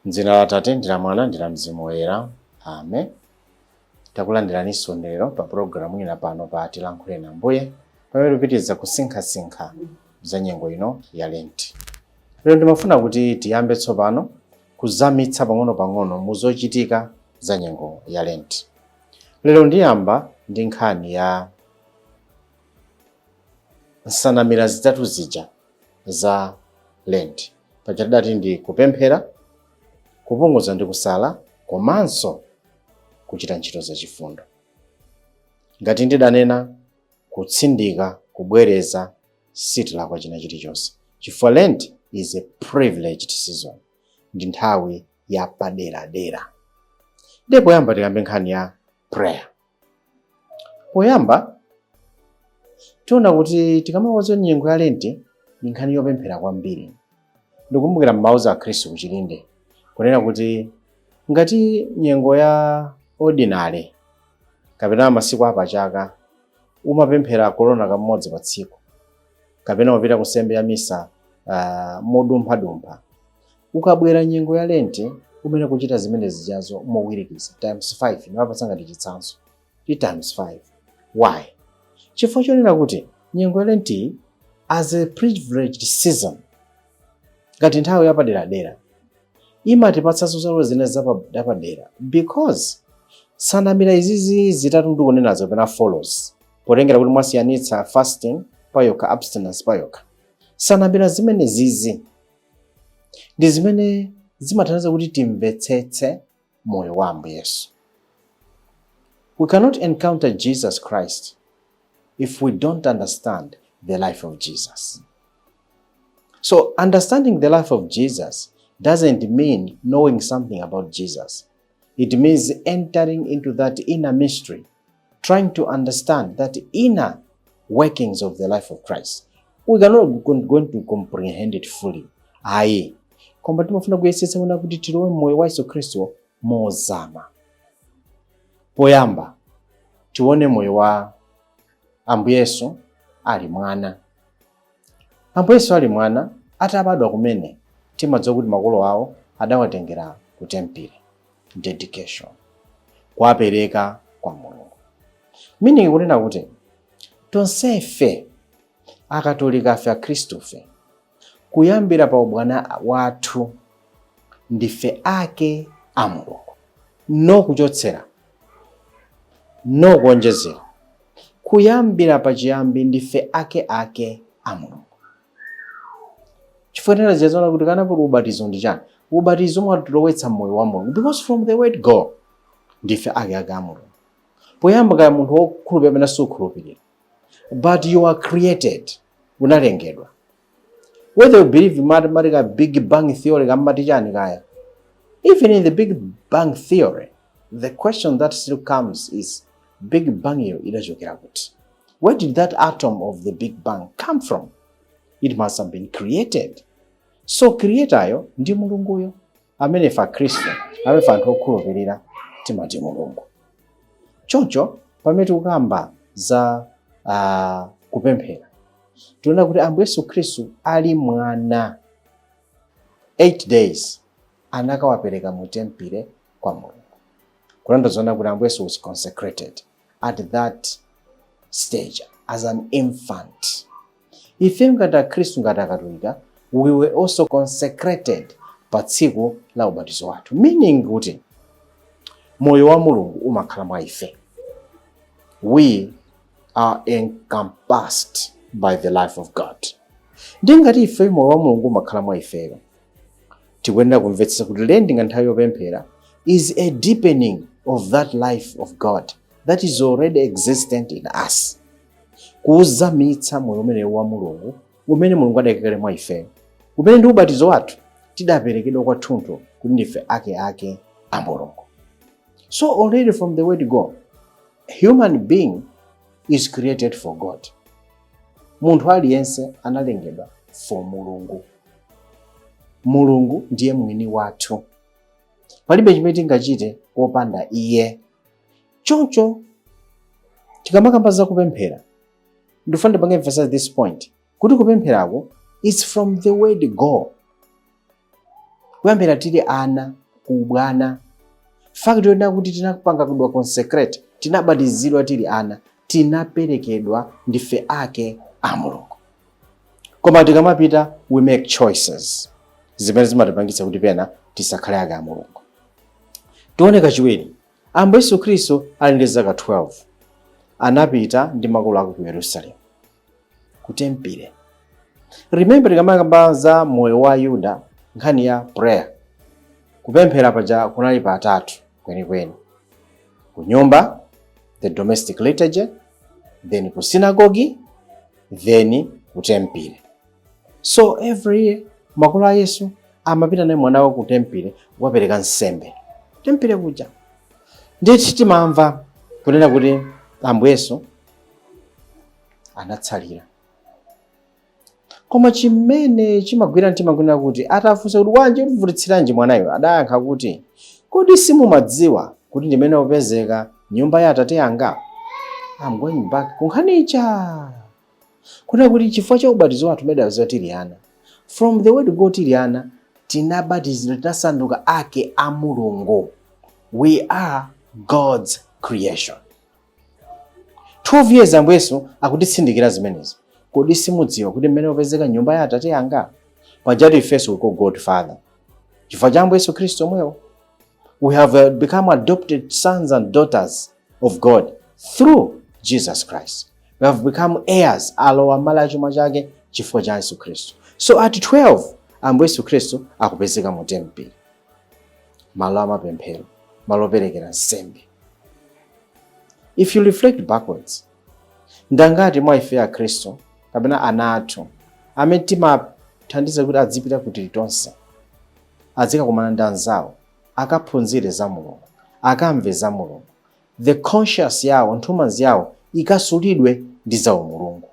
M'dzina la Atate ndi la Mwana ndi la Mzimu Woyera. Amen. Takulandiraninso lero pa pulogalamu ina pano pa Tilankhuleni Ambuye, pamene tikupitiriza kusinkhasinkha za nyengo ino ya Lenti. Lero ndimafuna kuti tiyambe tsopano kuzamitsa pang'ono-pang'ono mu zochitika za nyengo ya Lenti. Lero ndiyamba ndi nkhani ya nsanamira zitatu zija za Lent. Paja tidati ndi kupemphera, kupunguza ndi kusala, komanso kuchita ntchito zachifundo. Ngati ndidanena, kutsindika, kubwereza, sitilakwa china chilichonse, chifukwa Lent is a privileged season, ndi nthawi ya paderadera. Ndiye poyamba tikambe nkhani ya prayer. Poyamba tiona kuti tikamawaza nyengo ya Lenti ndi nkhani yopemphera kwambiri. Ndikumbukira mmauza Akhristu ku Chilinde kunena kuti ngati nyengo ya ordinary kapena masiku apachaka umapemphera kolona kamodzi pa tsiku, kapena upita ku nsembe ya misa modumphadumpha, ukabwera nyengo ya Lenti umene kuchita zimene zijazo mowirikiza times 5. Ndimapatsa ngati chitsanzo ti times 5. Why? Chifukwa chonena kuti nyengo ya Lenti as a privileged season, ngati nthawi yapaderadera, imatipatsanso zalo zina zapadera, because nsanamira izizi zitatu ndikunenazo kapena follows, potengera kuti mwasiyanitsa fasting payokha, abstinence payokha, nsanamira zimene zizi ndi zimene zimathandiza kuti timvetsetse moyo wa Ambuye Yesu. We cannot encounter Jesus Christ if we don't understand the life of Jesus. So understanding the life of Jesus doesn't mean knowing something about Jesus. It means entering into that inner mystery, trying to understand that inner workings of the life of Christ. We cannot going to comprehend it fully. Ayi. Koma timafuna kuyesetsa kuona kuti tilowe moyo wa Yesu Khristu mozama. Poyamba, tione moyo wa Ambuye Yesu ali mwana. Ambuye Yesu ali mwana, atabadwa kumene, timadziwa kuti makolo awo adawatengera ku tempile, dedication, kuwapereka kwa Mulungu. Meaning kunena kuti tonsefe Akatolika afe, Akhristufe, kuyambira pa ubwana wathu ndife ake a Mulungu, no kuchotsera, no kuonjezera. Kuyambira pachiyambi ndife ake ake a Mulungu. Chifukwa tena ziyazoona kuti kana kuti ubatizo ndi chani? Ubatizo umatilowetsa moyo wa Mulungu, because from the word go ndife ake ake a Mulungu. Poyamba, kaya munthu wokhulupirira amene sukhulupirira, but you are created, unalengedwa. Whether you believe mathematical Big Bang theory kamati chani kaya, even in the Big Bang theory, the question that still comes is, Big Bang iyo idachokera kuti? Where did that atom of the Big Bang come from? It must have been created. So creator yo ndi Mulunguyo amene ife Akhristu, amene ife anthu okhulupirira timati Mulungu. Choncho pamene tikukamba za kupemphera, tiona kuti Ambuye Yesu Khristu ali mwana, 8 days anakawapereka mu tempile kwa Mulungu, kutanthauza kuti Ambuye Yesu was consecrated at that stage as an infant. Ife ngati Akhristu, ngati Akatolika, we were also consecrated pa tsiku la ubatizo wathu, meaning kuti moyo wa Mulungu umakhala mwa ife. We are encompassed by the life of God. Ndi ngati ife moyo wa Mulungu umakhala mwa ifeyo, tikuyenera kumvetsetsa kuti Lent nga nthawi yopemphera is a deepening of that life of God that is already existent in us, kuuzamitsa moyo umenewu wa Mulungu umene Mulungu adayika mwa ifeyo, umene ndi ubatizo wathu tidaperekedwa kwathunthu kuti ndife ake ake a Mulungu. So already from the word go, human being is created for God. Munthu aliyense analengedwa for Mulungu. Mulungu ndiye mwini wathu, palibe chimene tingachite popanda iye. Choncho tikamakamba za kupemphera, ndifuna ndipange emphasize this point kuti kupempherako is from the word go. Kuyambira tili ana, kubwana, fact yonena kuti tinapangidwa consecrate, tinabatizidwa tili ana, tinaperekedwa, ndife ake a Mulungu. Koma tikamapita, we make choices zimene zimatipangitsa kuti pena tisakhale ake a Mulungu. Tione kachiwiri, Ambuye Yesu Khristu ali ndi zaka 12 anapita ndi makolo ake ku Yerusalemu, ku tempile. Remember, tikamakamba za moyo wa Yuda, nkhani ya prayer, kupemphera paja kunali patatu kwenikweni: ku nyumba, the domestic liturgy, then ku synagogue, then ku tempile. So every year makolo a Yesu amapita naye mwana wawo ku tempile kukapereka nsembe tempile kuja. Ndithu timamva kunena kuti Ambuye Yesu anatsalira. Koma chimene chimagwira mtima kunena kuti atafunsa kuti, "Wanji utivutitsiranji mwanayo?" adayankha kuti, "Kodi simumadziwa kuti ndimene upezeka nyumba ya Atate anga?" I'm going back kunkhanicha kunena kuti chifukwa cha ubatizo wathu umedaziwa tili ana, from the word go tili ana tinabatizidwa, tinasanduka ake a Mulungu. We are God's creation. 12 years Ambuye Yesu akutitsindikira zimenezi: "Kodi simudziwa kuti mmene upezeka nyumba ya Atate anga?" Pajatu ifenso we call God Father chifukwa cha Ambuye Yesu Khristu omwewo. We have become adopted sons and daughters of God through Jesus Christ. We have become heirs, alowa malo a chuma chake chifukwa cha Yesu Khristu. So at 12 Ambuye Yesu Khristu akupezeka mu temple, malo amapemphero, malo operekera nsembe. If you reflect backwards, ndangati mwa ife a Khristu kapena ana athu amene timathandiza kuti adzipita kuti tonse azikakumana ndi anzawo, akaphunzire za Mulungu, akamve za Mulungu, the conscious yawo, nthumanzi yawo ikasulidwe ndi za umulungu?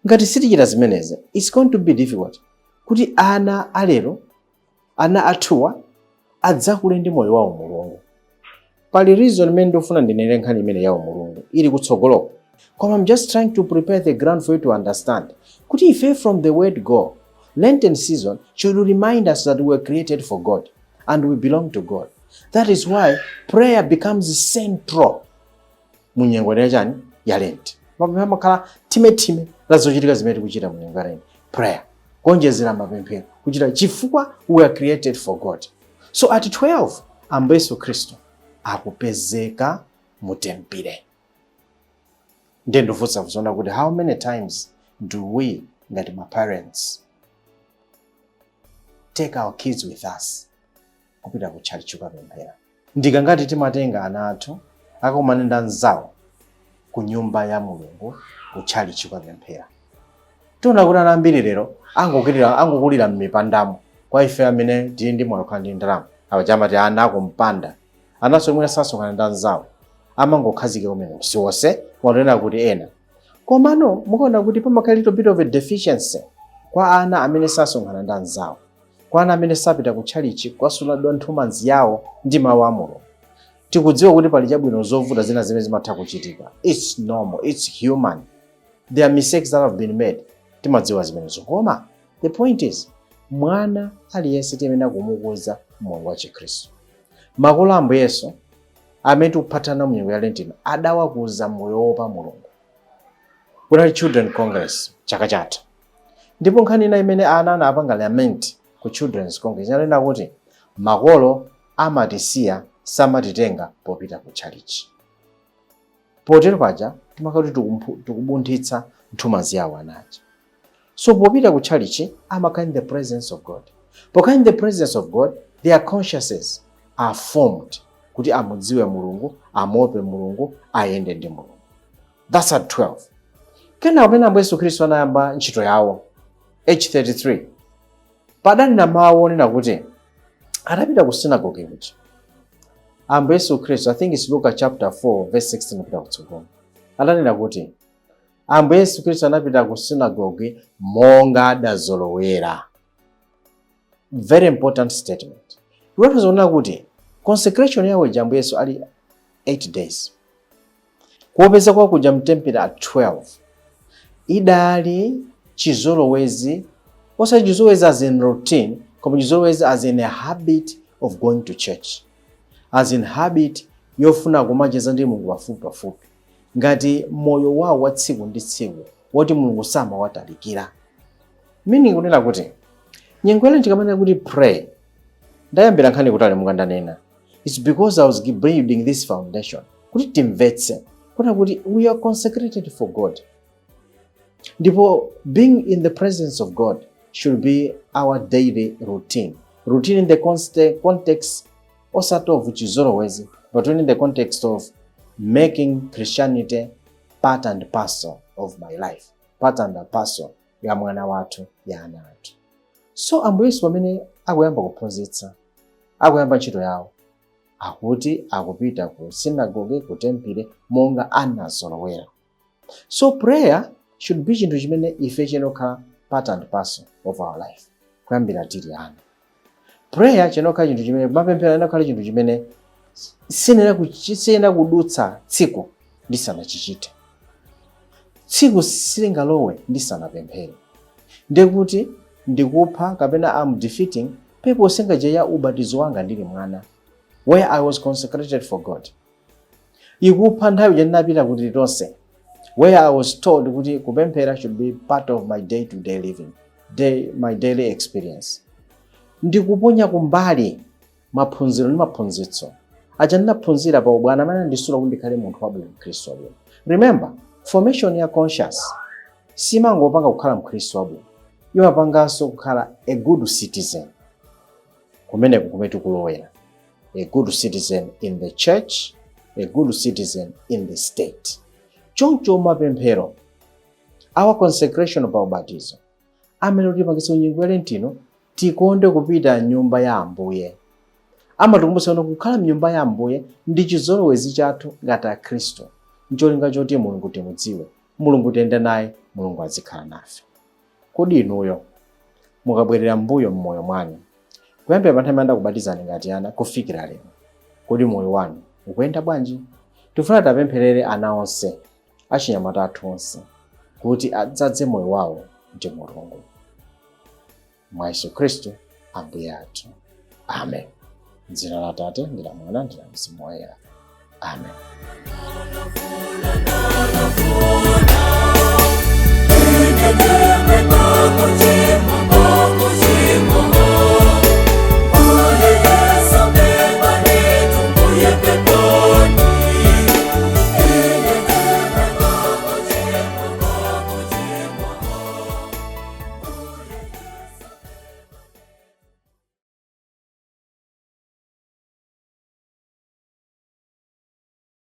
Ngati sitichita zimenezi, it's going to be difficult kuti ana alero, ana athuwa, adzakule ndi moyo wa umulungu. Pali reason imene ndikufuna ndinene nkhani imene ya umulungu ili kutsogoloko, koma I'm just trying to prepare the ground for you to understand kuti ife from the word go, Lenten season should remind us that we were created for God and we belong to God. That is why prayer becomes central mu nyengo ya chani, ya Lent. Mapemphero amakhala thimethime la zochitika zimene tikuchita mu nyengo ya Lent. Prayer, kuonjezera mapemphero kuchita, chifukwa we are created for God. So at 12 Ambuye Yesu Khristu akupezeka mu tempile. Ndiye ndifunsa kuzona kuti how many times do we ngati ma parents take our kids with us kupita ku church kukapemphera? Ndikangati timatenga ana athu akakumane ndi anzawo ku nyumba ya Mulungu, ku church kukapemphera? Tiona kuti ana ambiri lero angokulira m'mipandamo. Kwa ife amene tili ndi moyo khala ndi ndalama, awa chamati ana akumpanda, anaso mwina sasonkhana ndi anzawo, amangokhazika kumene. Siwonse, wanena kuti ena. Komano mukaona kuti pamakhala little bit of a deficiency kwa ana amene sasonkhana ndi anzawo, kwa ana amene sapita ku tchalichi kukasulidwa nthumanzi yawo ndi mawu a Mulungu. Tikudziwa kuti pali chabwino zovuta zina zimene zimatha kuchitika. It's normal, it's human, there are mistakes that have been made, timadziwa zimenezo. Koma the point is, mwana aliyense tiyenera kumukuza moyo wa Chikhristu. Makolo a Ambuye Yesu amene tikuphatana mu nyengo ya Lentino adawakuza moyo wopa Mulungu. Kunali Children Congress chaka chatha, ndipo nkhani ina imene ana anapanga lament ku Children's Congress inanena kuti makolo amatisiya, samatitenga popita ku tchalichi. Potero paja timakhala kuti tikubunthitsa nthumanzi yawo anaja. So popita ku tchalichi amakhala in the presence of God. Pokhala in the presence of God, their consciences are formed kuti amudziwe Mulungu, amuope Mulungu, ayende ndi Mulungu. That's at 12. Kenako pamene Ambuye Yesu Khristu anayamba ntchito yawo, age 33, padanena mawu onena kuti atapita ku synagogue kuja Ambuye Yesu Khristu, I think it's Luka chapter 4 verse 16 kupita kutsogolo, adanena kuti Ambuye Yesu Khristu anapita ku synagogue monga adazolowera. Very important statement. Kutanthauza kuti consecration yawo ija Ambuye Yesu ali 8 days, kuopeza kwa kuja mtempere at 12, idali chizolowezi, osati chizolowezi as in routine. Koma chizolowezi as in a habit of going to church, as in habit yofuna kumacheza ndi Mulungu pafupi pafupi, ngati moyo wawo wa tsiku ndi tsiku woti Mulungu samawatalikira. Meaning kunena kuti nyengo ile tikamanena kuti pray, ndayambira nkhani kutali mukandanena, it's because I was building this foundation kuti timvetse kuna kuti we are consecrated for God, ndipo being in the presence of God should be our daily routine. Routine in the context osati of chizolowezi, but in the context of making Christianity part and parcel of my life, part and parcel ya mwana wathu, ya ana athu. So Ambuye Yesu pamene akuyamba kuphunzitsa, akuyamba ntchito yawo, akuti akupita ku synagogue, ku tempile, monga anazolowera. So prayer should be chinthu chimene ife chinokhala part and parcel of our life kuyambira tili ana. Prayer chinokhala chinthu chimene mapemphero anakhala chinthu chimene sinena kudutsa tsiku ndisanachichite, tsiku silingalowe ndisanapemphere. Ndekuti ndikupha kapena am defeating purpose ingaje ya ubatizo wanga ndili mwana, where I was consecrated for God. Ikupha nthawi ndinapita kuti tonse, where I was told kuti kupemphera should be part of my day to day living, my daily experience. Ndikuponya kumbali maphunziro ndi maphunzitso aja ndinaphunzira pa ubwana amene andisula kuti ndikhale munthu wabwino, mkhristu wabwino. Remember, formation ya conscious simangopanga kukhala mkhristu wabwino, imapanganso kukhala a good citizen. Kumeneko kumene tikulowera, a good citizen in the church, a good citizen in the state. Choncho mapemphero, our consecration pa ubatizo, amene kutipangitsa nyengo ya Lentino tikonde kupita nyumba ya Ambuye, amatikumbutsa kuti kukhala mnyumba ya Ambuye ndi chizolowezi chathu ngati Akhristu, ncholinga choti Mulungu timudziwe, Mulungu tiyende naye, Mulungu azikhala nafe. Kodi inuyo mukabwerera mbuyo mmoyo mwanu, kuyambira pa nthawi imene ndakubatizani ngati ana kufikira lero, kodi moyo wanu ukuyenda bwanji? Tifuna tapempherere ana onse, achinyamata athu onse, kuti adzadze moyo wawo ndi Mulungu mwa Yesu Khristu Ambuye athu. Amen. M'dzina la Tate ndi la Mwana ndi la Mzimu Woyera. Amen.